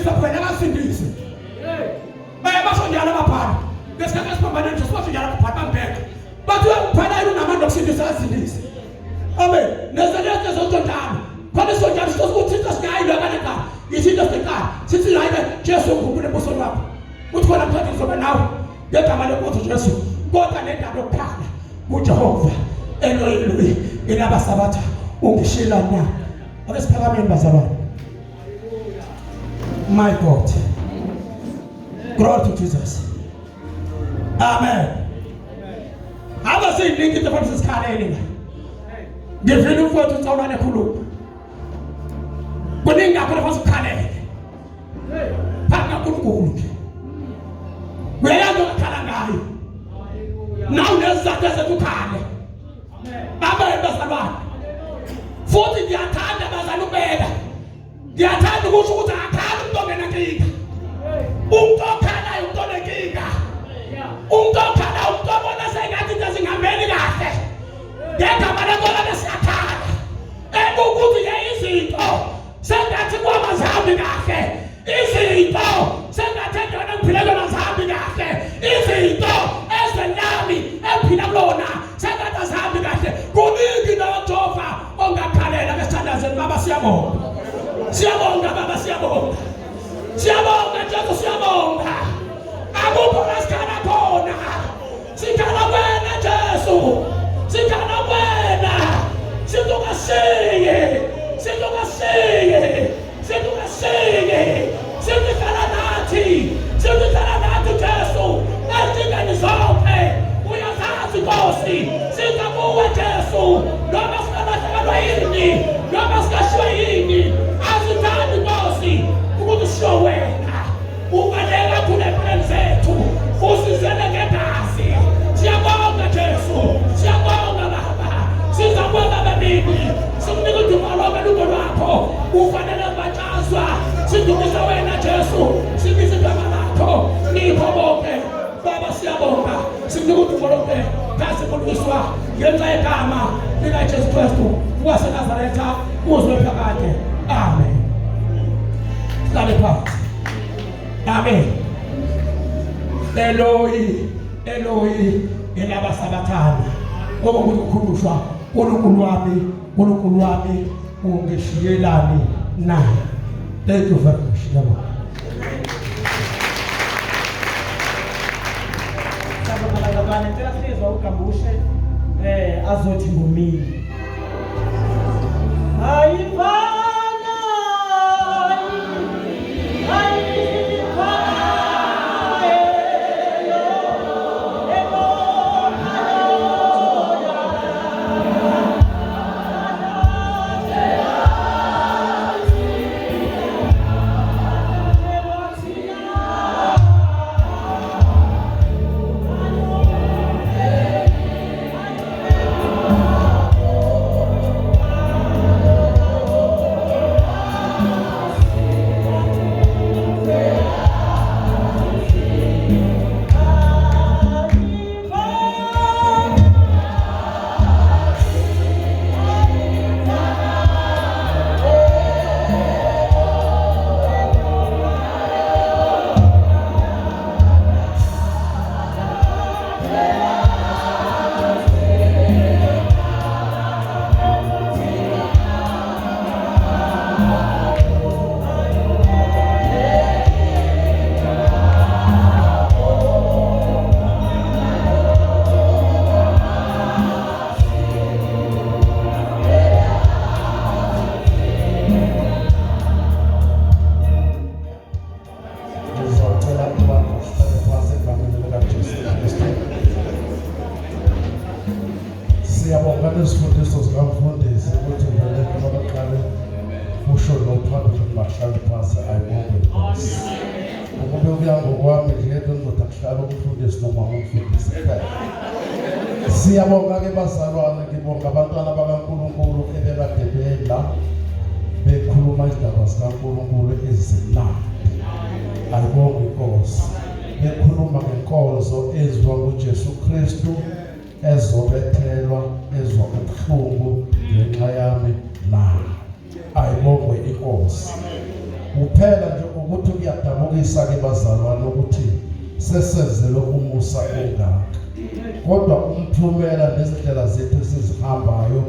Ukusindisa wena akasindise. Baye basho njalo ababhali. Ngesikhathi esiphambane nje basho njalo ababhali bambheka. Bathi uyakuphala yini unamandla okusindisa akasindise. Amen. Nezelete zonke njalo. Khona isonjalo sithosa ukuthi into singayi lo kanekala. Isinto siqala. Sithi hayi ke Jesu ngikhumbule ebusweni wakho. Uthi khona mthatha ngizoba nawe ngegama lenkosi Jesu. Kodwa le ndaba yokukhala kuJehova Eloyi Eloyi ilaba sabatha ungishila na. Ake siphakameni bazalwane. My God. Glory to Jesus. Amen. Aba siyiningi into fanele sikhalele la. Ngivile umfowethu uCawulane ekhuluma. Kuningi kakhulu fanele sikhalele. Phambi kaNkulunkulu nje. Uyayazi okhala ngayo. Nawu nezizathu ezenza ukhale. Amen bazalwane. Futhi ngiyathanda bazalwane ukubeka. Ngiyathanda ukusho ukuthi akakhali umuntu ongenankinga. Umuntu okhalayo umuntu onenkinga. Umuntu okhalayo umuntu obona sengathi into zingambeli kahle. Ngegama lenkosi besiyakhala. Ekukuthi ye izinto sengathi kwaba zihambi kahle. Izinto sengathi endaweni engiphila kuyona zihambi kahle. Izinto ezweni lami engiphila kulona sengathi azihambi kahle. Kuningi noJehova ongakhalela besithandazeni baba siyabonga. Siyabonga baba siyabonga. Siyabonga Jesu siyabonga. Akukho la sikhala khona. Sikhala wena Jesu. Sikhala wena. Situkasiye. Situkasiye. Situkasiye. Situkhala nathi. Situkhala nathi Jesu. Ezingane zonke. Uyazazi Nkosi. Siza kuwe Jesu. Noma singalahlekelwa yini. Noma singashiwa yini. Azithandi Nkosi ukuthi sishiwe wena. Ubaleka kule empilweni zethu. Usizele ngegazi. Siyabonga Jesu. Siyabonga Baba. Siza kuwe Baba nini. Sikunika udumo lonke lubo lwakho. Ufanele ubatshazwa. Sidumisa wena Jesu. Sibiza igama lakho. Nikho bonke. Baba siyabonga. Sikunika udumo lonke. Kazi kulungiswa ngenxa yegama likaJesu Kristu waseNazaretha uzwe phakade. Amen. Sihlale phansi. Amen. Eloi, Eloi, elaba sabathana. Okokuthi kukhulushwa uNkulunkulu wami, uNkulunkulu wami ungishiyelani na? Thank you very much. Ngiyabonga. Siyabonga bazalwane, ngicela sizwa uGambushe azothi ngomile. Ayifana ayifana elo elo Ngizocela ukuba uhlale phansi egameni likaJesu Kristu. Siyabonga nezifundiso zikamfundisi ukuthi vele njengoba baqale usho lo phambili bahlale phansi ayibonge Nkosi. Ukube kuya ngokwami nje yedwa ngizothi akuhlale umfundisi noma umfundisi kuphela. Siyabonga ke bazalwane, ngibonga abantwana bakaNkulunkulu ebekade bela bekhuluma izindaba zikaNkulunkulu ezimnandi. Ayibonge inkosi. Bekhuluma ngenkonzo ezwa nguJesu Kristu ezobethelwa ezwa ubuhlungu ngenxa yami nawe. Ayibongwe inkosi. Kuphela nje Ukuthi kuyadabukisa ke bazalwane ukuthi sesenzelwe umusa ongaka, kodwa umphumela nezindlela zethu esizihambayo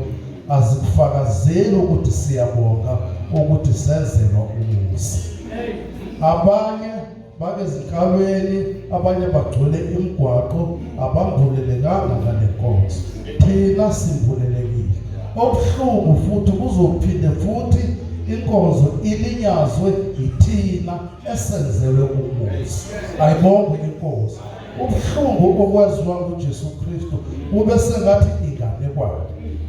azikufakazeli ukuthi siyabonga ukuthi senzelwa umusa. Abanye bakezinkalweni, abanye bagcwele imigwaqo, abambulelekanga ngale nkonzo. Thina simbulelekile. Okubuhlungu futhi kuzophinde futhi inkonzo ilinyazwe yithina esenzelwe umusa. Ayibongwe inkosi. Ubuhlungu okwaziwa nguJesu Kristu kube sengathi inganekwane,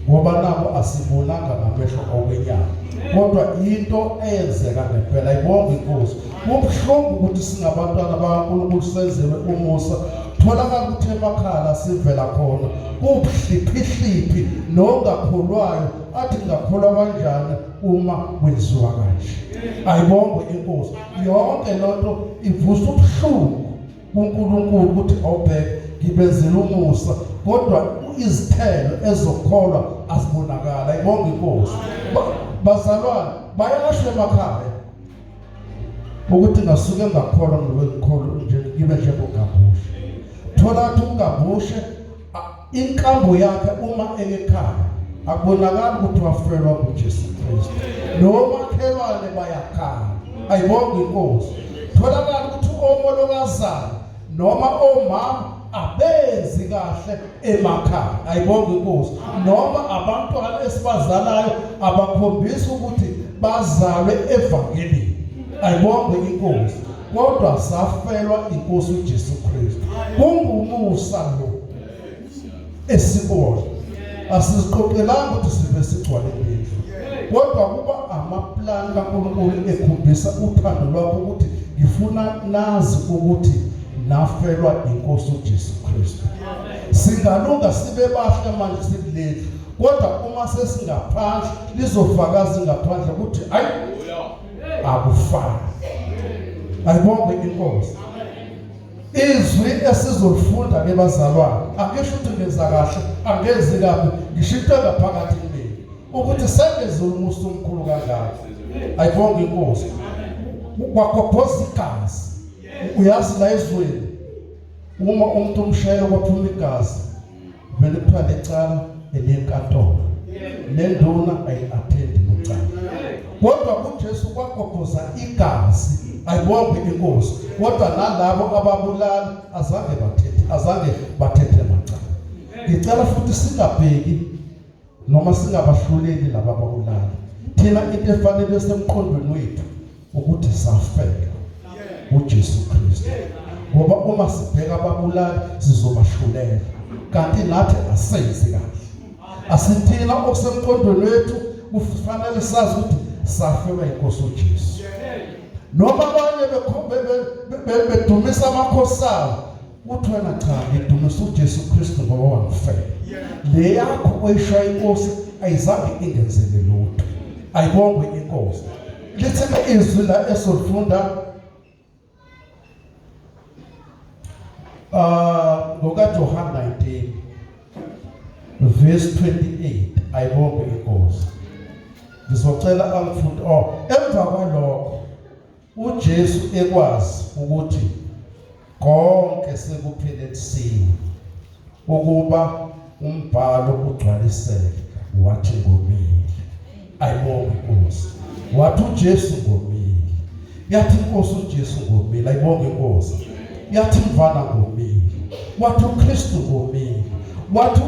ngoba nabo asibonanga ngamehlo okwenyama, kodwa into eyenzeka ngempela. Ayibongwe inkosi. Kubuhlungu ukuthi singabantwana bakaNkulunkulu senzelwe umusa, tholakala ukuthi emakhaya sivela khona kubuhliphihliphi, nongakholwayo athi ngingakholwa kanjani uma kwenziwa kanje. Ayibongwe inkosi. Yonke lonto ivusa ubuhlungu kuNkulunkulu ukuthi awubheke ngibenzela umusa, kodwa izithelo ezokholwa azibonakala. Ayibonge inkosi. Bazalwane bayasho emakhaya ukuthi ngasuke ngakholwa ngibe ngikholwa nje ngibe njengogabushe. Thola ukuthi ugabushe inkambo yakhe uma eyekhaya akubonakali ukuthi wafelwa nguJesu Kristu, nomakhelwane bayakhala. Ayibonge inkosi. Tholakala ukuthi omolokazana noma omama abenzi kahle emakhaya. Ayibonge inkosi. Noma abantwana esibazalayo abakhombisi ukuthi bazalwe evangelini. Ayibonge inkosi. Kodwa safelwa inkosi uJesu Kristu. Kungumusa lo esibona, asiziqoqelanga ukuthi sibe sigcwale indlu, kodwa kuba amaplani kaNkulunkulu ekhombisa uthando lwakho ukuthi ngifuna nazi ukuthi nafelwa inkosi uJesu Kristu. Singalunga sibe bahle manje sikuleli, kodwa uma sesingaphandle lizofakaza ngaphandle ukuthi hayi akufani. Ayibongwe inkosi. Izwi esizolifunda ke bazalwane, angisho ukuthi ngenza kahle, angenzi kabi, ngisho into engaphakathi kumina ukuthi sengeze umusa omkhulu kangaka. Ayibonge inkosi. Kwagobhoza igazi. Uyazi la ezweni uma umuntu umshayela kwaphuma igazi, vele kuthiwa lecala elenkantolo, lenduna ayi-athendi lecala, kodwa kuJesu kwagobhoza igazi. Ayibongwe inkosi. Kodwa nalabo ababulali azange bathethe, azange bathethe macala. Ngicela futhi singabheki noma singabahluleli laba ababulali. Thina into efanele esemqondweni wethu ukuthi safela uJesu Kristu, ngoba uma sibheka ababulali sizobahlulela, kanti nathi asenzi kahle. Asithina okusemqondweni wethu kufanele sazi ukuthi safelwa inkosi uJesu. Noma abanye bedumisa amakhosi abo, uthi wena cha, ngidumisa uJesu Kristu ngoba wangifela. Le yakho oyishaya inkosi ayizange ingenzele lutho. Ayibongwe inkosi. Lithi izwi la esolifunda ngokaJohane 19 verse 28. Ayibongwe inkosi. Ngizocela angifunde. Oh, emva kwalokho uJesu ekwazi ukuthi konke sekuphelelisiwe, ukuba umbhalo ugcwaliseke, wathi ngomile. Ayibonge inkosi. Wathi uJesu ngomile. Yathi inkosi uJesu ngomile. Ayibonge inkosi. Yathi mvana ngomile. Wathi uKristu ngomile. Wathi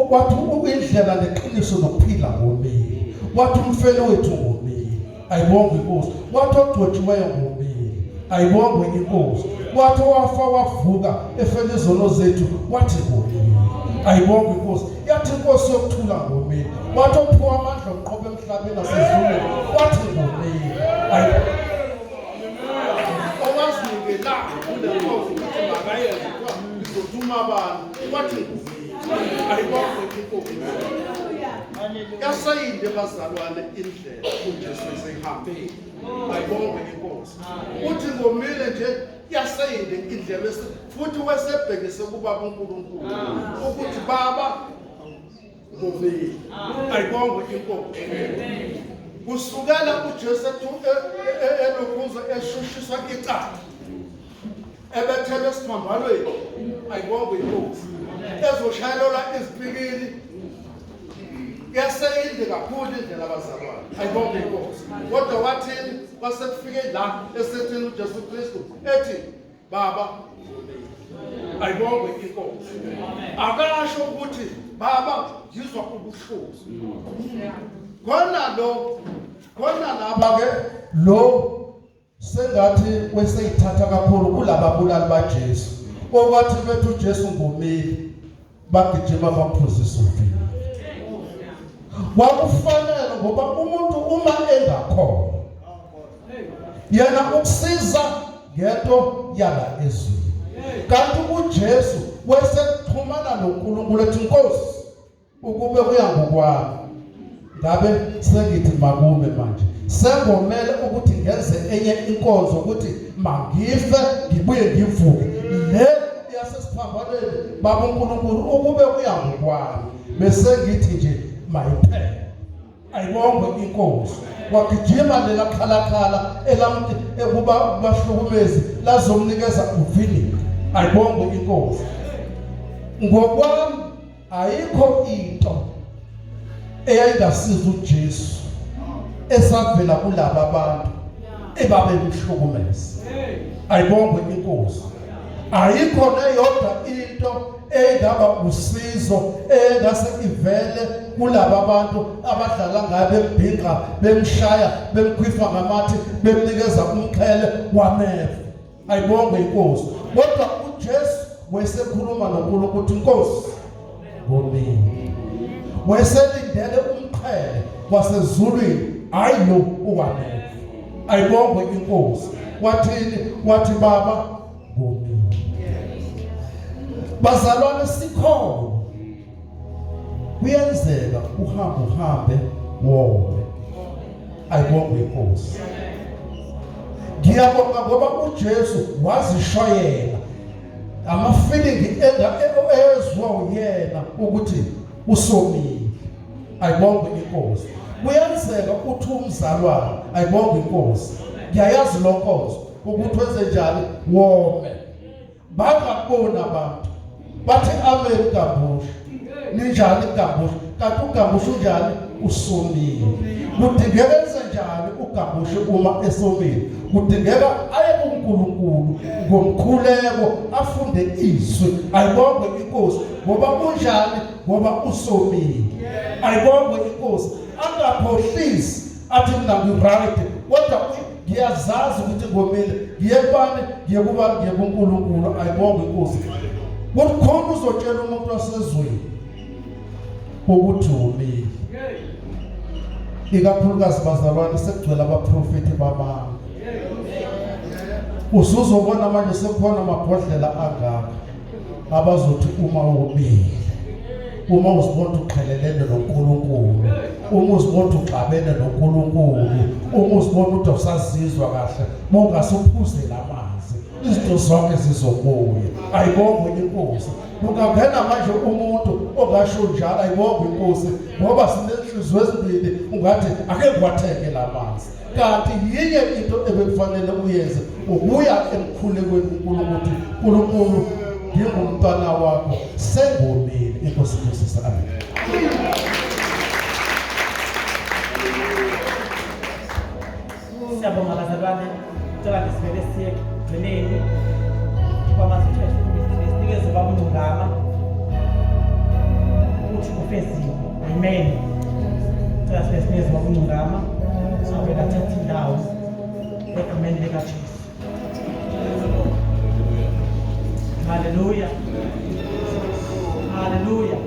wathi indlela neqiniso nokuphila ngomile. Wathi umfelo wethu ngomile. Ayibongwe inkosi. Wathi ogcotshiweyo ngomile. Ayibongwe inkosi. Wathi wafa wavuka efela izono zethu, wathi ngomile. Ayibongwe inkosi. Yathi inkosi yokuthula ngomile. Wathi ophiwa amandla okuqoba emhlabeni nasezulwini, wathi ngomile. Owazinikelayo kule nkosi ukuthi makayenze, kuthiwa ngizothuma abantu, wathi ngomile. Ayibongwe inkosi. Yasayinde bazalwane indlela uJesu eseyihambile. Ayibongwe inkosi. Uthi ngomile nje yasayinde indlela futhi wesebhekise kubaba uNkulunkulu ukuthi baba ngomile. Ayibongwe inkosi. Kusukela uJesu elokhuza eshushiswa icala ebethelwe esiphambanweni, ayibongwe inkosi, ezoshayelelwa izipikili yaseyinde kakhulu indlela abazalwane, ayibongwe inkosi. Kodwa wathini kwasekufike la esethini uJesu Kristu ethi baba ayibongwe inkosi, akasho ukuthi baba ngizwa ubuhlungu khona lo khona laba ke lo sengathi weseyithatha kakhulu kulababulali baJesu okwathi bethu uJesu ngomile bagijima bamphuzisa uvini. Kwakufanele ngoba umuntu uma engakhona yena ukusiza ngento yala ezweni, kanti uJesu wesexhumana noNkulunkulu ethi Nkosi ukube kuya ngokwami ngabe sengithi makume manje sengomele ukuthi ngenze enye inkonzo ukuthi mangife ngibuye ngivuke le yasesiphambanweni baba uNkulunkulu ukube kuya ngokwami bese ngithi nje mayiphele ayibongwe inkosi wagijima lela khalakhala elamti ekuba kubahlukumezi lazomnikeza uviniga ayibongwe inkosi ngokwami Ayikho into eyayingasiza uJesu esavela kulaba bantu ebabemhlukumeza. Ayibongwe inkosi. Ayikho neyodwa into engaba usizo engase ivele kulaba bantu abadlala ngaye bembhinqa bemshaya bemkhwifa ngamathi bemnikeza umqhele wameva. Ayibongwe inkosi. Kodwa uJesu wayesekhuluma noNkulunkulu ukuthi Nkosi ngomile. Wayeselindele umqhele wasezulwini, hayi lo uwanele. Ayibongwe inkosi. Wathini? Wathi baba ngomile. Bazalwane sikhona. Kuyenzeka uhambe uhambe wome. Ayibongwe inkosi. Ngiyabonga ngoba uJesu wazishoyela ama-feeling ezwa uyena ukuthi usomile. Ayibongwe inkosi. Kuyenzeka uthi umzalwane ayibongwe inkosi. Ngiyayazi lo nkonzo ukuthi wenze njani wome. Bangakuboni abantu bathi amen Gambusha, ninjani Gambusha? Kanti uGambusha unjani? Usomile. Kudingeka enze njani uGambusha uma esomile? Kudingeka aye kuNkulunkulu ngomkhuleko afunde izwi. Ayibongwe inkosi ngoba unjani? Ngoba usomile. Ayibongwe inkosi, angakhohlisi athi mina ngi-right kodwa ngiyazazi ukuthi ngomile ngiye kubani ngiye kubani ngiye kuNkulunkulu ayibonge inkosi kukhona uzotshela umuntu wasezweni ukuthi womile ikakhulukazi bazalwane sekugcwele abaprofethi bamanga usuzobona manje sekukhona amabhodlela angaka abazothi uma womile uma uzibona uqhelelene noNkulunkulu uma uzibona uxabene noNkulunkulu uma uzibona ukuthi awusazizwa kahle bongase uphuze lamanzi izinto zonke zizobuya ayibongwe inkosi kungangena manje umuntu ongasho njalo ayibongwe inkosi ngoba sinenhliziyo ezimbili ungathi ake ngiwathenge lamanzi kanti yinye into ebekufanele uyenze ukuya emkhulekweni kuNkulunkulu ukuthi uNkulunkulu ngingumntwana wakho sengomile inkosi ibusise amen Siyabonga bazalwane, cela ke sivele siye ekugcineni kwamazwi sinikeze ubaba uNgcungama uthi ufeziwe. Amen. Cela sivele sinikeze ubaba uNgcungama avele athathe indawo egameni likaJesu. Haleluya. Haleluya.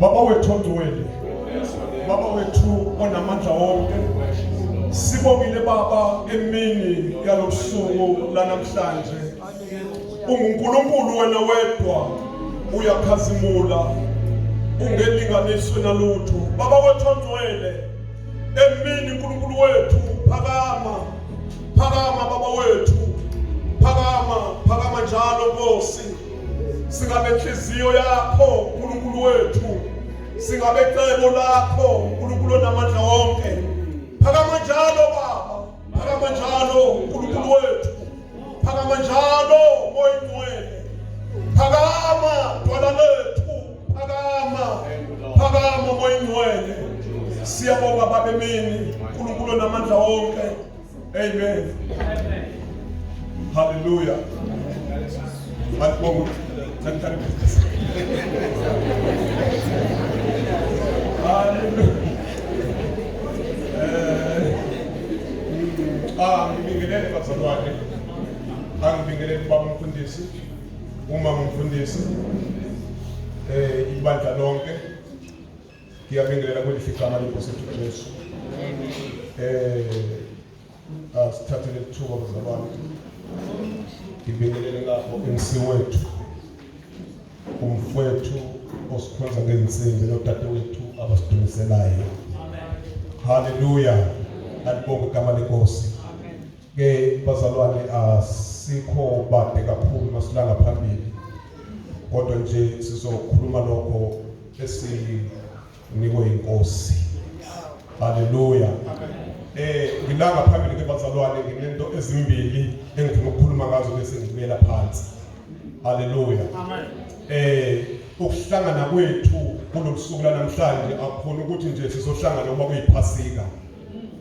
Baba wethu ongcwele, Baba wethu onamandla wonke, sibongile Baba emini yalobusuku lanamhlanje. UnguNkulunkulu wena wedwa, uyakhazimula, ungelinganiswe nalutho. Baba wethu ongcwele, emini uNkulunkulu wethu, phakama, phakama Baba wethu, phakama. Phakama njalo Nkosi. Singabe inhliziyo yakho uNkulunkulu wethu. Singabe icebo lakho uNkulunkulu onamandla wonke. Phakama njalo Baba. Phakama njalo uNkulunkulu wethu. Phakama njalo Moya Ingcwele. Phakama dwala lethu. Phakama. Phakama Moya Ingcwele. Siyabonga Baba emini uNkulunkulu onamandla wonke. Amen. Hallelujah. Alibonga. Hallelujah. Eh, ah, ngibingelele bazalwane. Angibingelele baba umfundisi, uma ngumfundisi. Eh, ibandla lonke. Ngiyabingelela kwelihle igama lenkosi yethu Jesu. Eh asithathe lethuba bazalwane. Ngibingelele ngapho MC wethu. Umfowethu osikhonza ngezinsimbi nodadewethu abasidumiselayo. Haleluya. Alibonge igama lenkosi. Ke bazalwane asikho bade kakhulu masilanga phambili. Kodwa nje sizokhuluma lokho esinikwe inkosi. Haleluya. Eh ngilanga phambili ke bazalwane nginento ezimbili engifuna ukukhuluma ngazo bese ngibuyela phansi. Haleluya. Amen. Eh ukuhlangana kwethu kulolusuku lanamhlanje akukhona ukuthi nje sizohlangana uma kuyiphasika.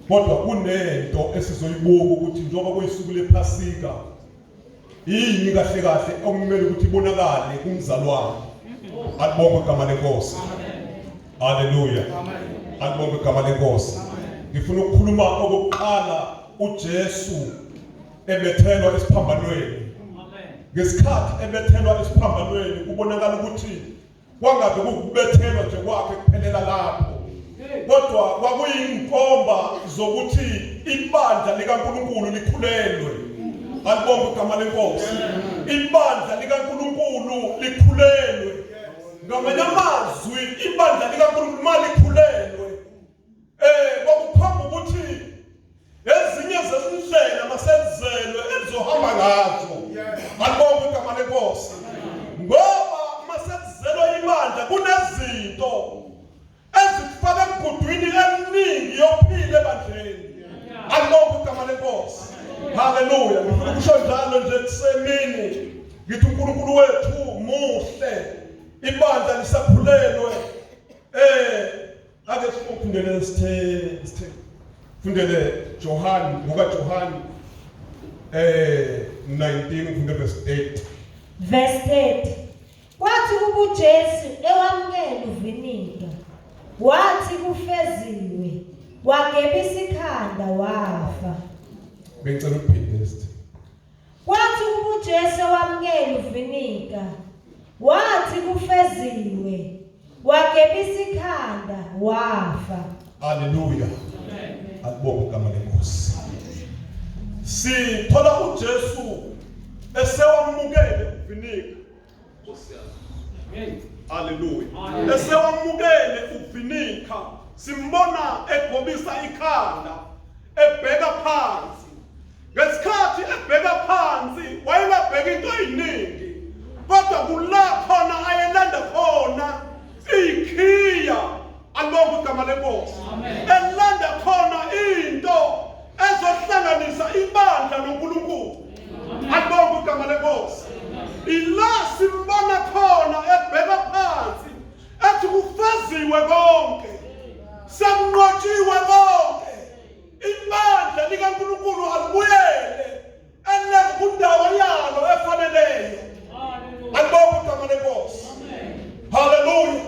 Kodwa kunento esizoyibuka ukuthi njengoba kuyisuku lePhasika yini kahle kahle okumele ukuthi ibonakale kumzalwane. Alibongwe igama lenkosi. Haleluya. Alibongwe igama lenkosi. Ngifuna ukukhuluma okokuqala uJesu ebethelwa esiphambanweni. Ngesikhathi ebethelwa esiphambanweni kubonakala ukuthi Kwangabe kukubethelwa nje kwakhe kuphelela lapho. Kodwa kwakuyinkomba zokuthi ibandla likaNkulunkulu likhulelwe. Alibonge igama lenkosi. Ibandla likaNkulunkulu likhulelwe. Ngamanye amazwi ibandla likaNkulunkulu malikhulelwe eh kwakukhomba ukuthi ezinye zezindlela masenzelwe elizohamba ngazo alibonge igama lenkosi ngoba masenzelwe ibandla kunezinto ezikufaka emgudwini eminingi yokuphila ebandleni alibonge igama lenkosi haleluya ngifuna ukusho njalo nje kusemini ngithi uNkulunkulu wethu muhle ibandla lisakhulelwe eh Ake sikufundele sithe sithe fundele Johan ngoka Johan eh 19 ufunde verse 8. Verse 30. Kwathi ubuJesu ewamukela uviniga wathi kufeziwe wagebisa ikhanda wafa. Bengicela ukuphinde sithe. Kwathi ubuJesu ewamukela uviniga wathi kufeziwe wagebisa ikhanda wafa. Haleluya. Akubonge igama lenkosi. Sithola uJesu esewamukele uviniga. Haleluya. Esewamukele uvinika simbona egobisa ikhanda ebheka phansi. Ngesikhathi ebheka phansi wayengabheka into eziningi kodwa kula khona ayelanda khona ikhiya alibonge igama lenkosi elanda khona into ezohlanganisa ibandla noNkulunkulu alibonge igama lenkosi ila simbona khona ebheka phansi ethi kufeziwe konke sekunqotshiwe konke ibandla likaNkulunkulu alibuyele eleke kundawo yalo efaneleyo alibonge igama lenkosi haleluya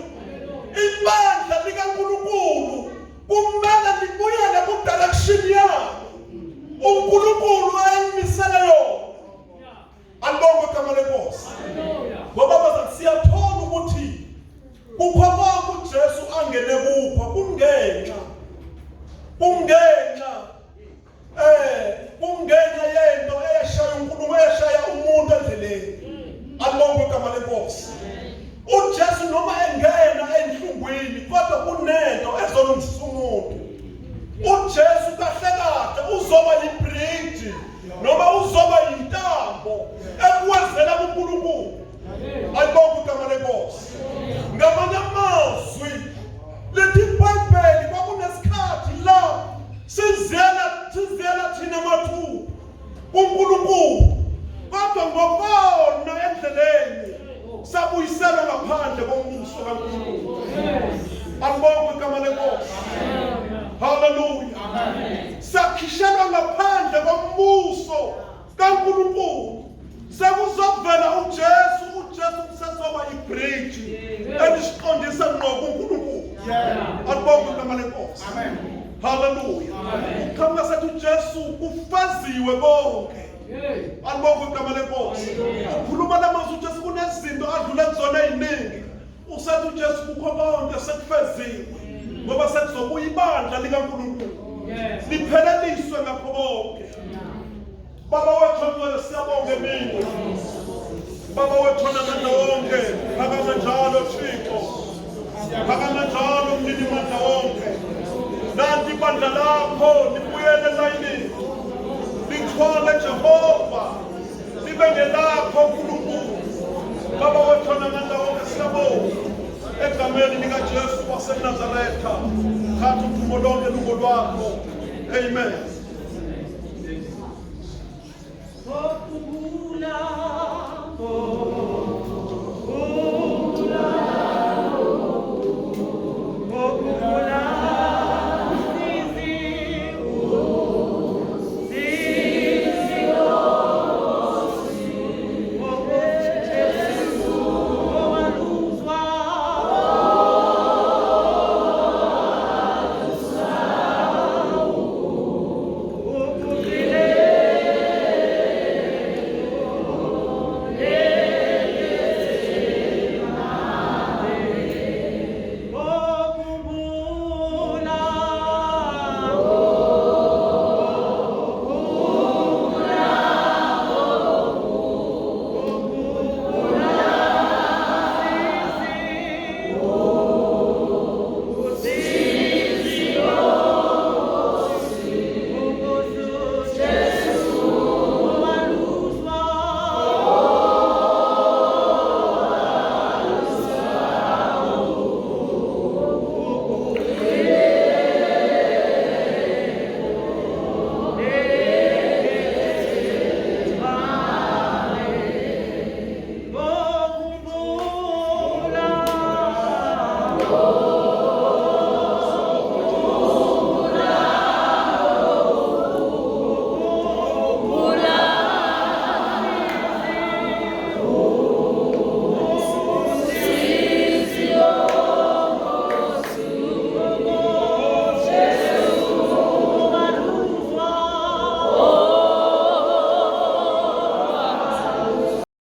ibandla likaNkulunkulu kumele libuyele ku-direction yalo uNkulunkulu ayimisele yona alibonge igama lenkosi ngoba bazathi siyathola ukuthi kukho konke uJesu angene kukho kungenxa kungenxa Eh, kungenxa yento eyashaya uNkulunkulu eyashaya umuntu endleleni. Alibongwe igama lenkosi. UJesu noma engena enhlungwini kodwa kunento ezolungisa umuntu. UJesu kahle kahle uzoba yibridge noma uzoba yintambo ekuwe Sabuyiselwa ngaphandle kombuso kaNkulunkulu. Alibongwe igama lenkosi. Haleluya. Sakhishelwa ngaphandle kombuso kaNkulunkulu. Sekuzovela uJesu, uJesu kusezoba ibridge elisiqondisa ngqo kuNkulunkulu. Alibongwe igama lenkosi. Haleluya. Uqhamuka sethi uJesu kufeziwe konke. Alibongwe igama lenkosi. Ukhuluma lamazwi uJesu kunezinto adlule kuzona eziningi. Usethi uJesu kukho konke sekufeziwe ngoba sekuzobuya ibandla likaNkulunkulu. Lipheleliswe ngakho konke. Baba wethu ongcwele siyabonga emini. Baba wethu onamandla wonke, phakama njalo Thixo. Phakama njalo mnini mandla wonke. Nanti ibandla lakho libuyele elayinini. Lithwale Jehova. Libe ngelakho Nkulunkulu. Baba wethu onamandla wonke siyabonga. Egameni likaJesu waseNazaretha. Thatha udumo lonke lungolwakho. Amen.